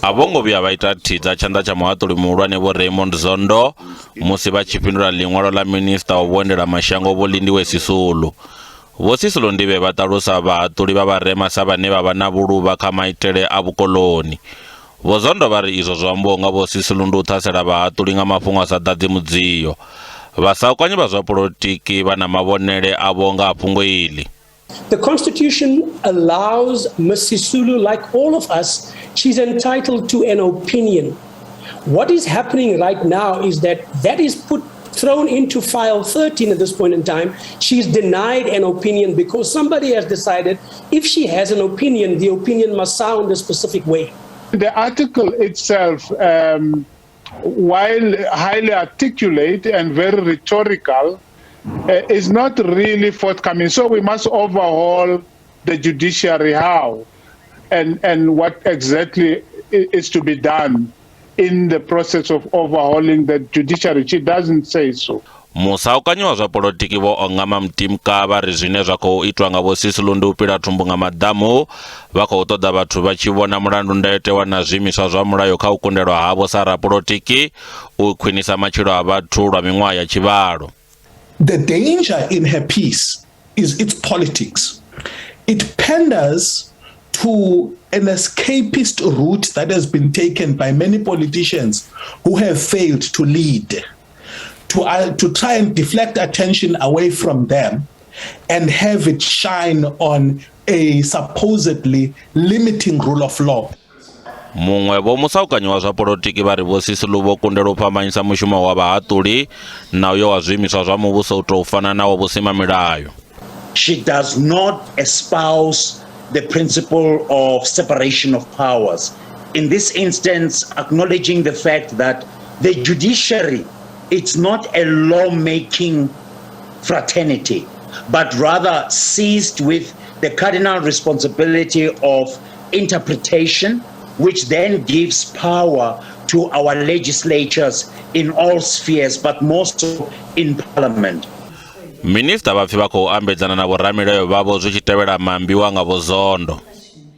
A vho ngo vhuya vha ita thidza tshanḓa tsha muhaṱuli muhulwane Vho Raymond Zondo musi vha tshi fhindula ḽiṅwalo ḽa minisiṱa wa vhuendelamashango Vho Lindiwe Sisulu. Vho Sisulu ndi vhe vha ṱalusa vhahaṱuli vha vharema sa vhane vha vha na vhuluvha kha maitele a vhukoḽoni. Vho Zondo vha ri izwo zwo ambiwaho nga Vho Sisulu ndi u ṱhasela vhahaṱuli nga mafhungo a sa ḓadzi mudzio. Vhasaukanyi vha zwa polotiki vha na mavhonele avho nga ha fhungo iḽi. The Constitution allows Ms. Sisulu, like all of us, she's entitled to an opinion. What is happening right now is that that is put thrown into file 13 at this point in time. She's denied an opinion because somebody has decided if she has an opinion, the opinion must sound a specific way. The article itself, while highly articulate and very rhetorical, is not really forthcoming. So we must overhaul the judiciary how and what exactly is to be done in the process of overhauling the judiciary. She doesn't say so. Musaukanyi wa zwa polotiki Vho Ongama Mtimka vha ri zwine zwa khou itwa nga Vho Sisulu ndi u pila thumbu nga maḓamu. Vha khou ṱoḓa vhathu vha tshi vhona mulandu ndayotewa na zwiimiswa zwa mulayo kha u kundelwa havho sa rapolotiki u khwinisa matshilo a vhathu lwa miṅwaha ya tshivhalo. The danger in her piece is its politics. It panders to an escapist route that has been taken by many politicians who have failed to lead, to try and deflect attention away from them and have it shine on a supposedly limiting rule of law. Muṅwe vho musaukanyi wa zwa polotiki vha ri Vho Sisulu vho kundelwa u fhambanyisa mushumo wa vhahaṱuli na uyo wa zwiimiswa zwa muvhuso u tou fana na wa vhusimamilayo. She does not espouse the principle of separation of powers. In this instance, acknowledging the fact that the judiciary, it's not a lawmaking fraternity, but rather seized with the cardinal responsibility of interpretation, which then gives power to our legislatures in all spheres, but more so in parliament. Minisiṱa vha pfi vha khou ambedzana na vhoramilayo vhavho zwi tshi tevhela maambiwa nga Vho Zondo.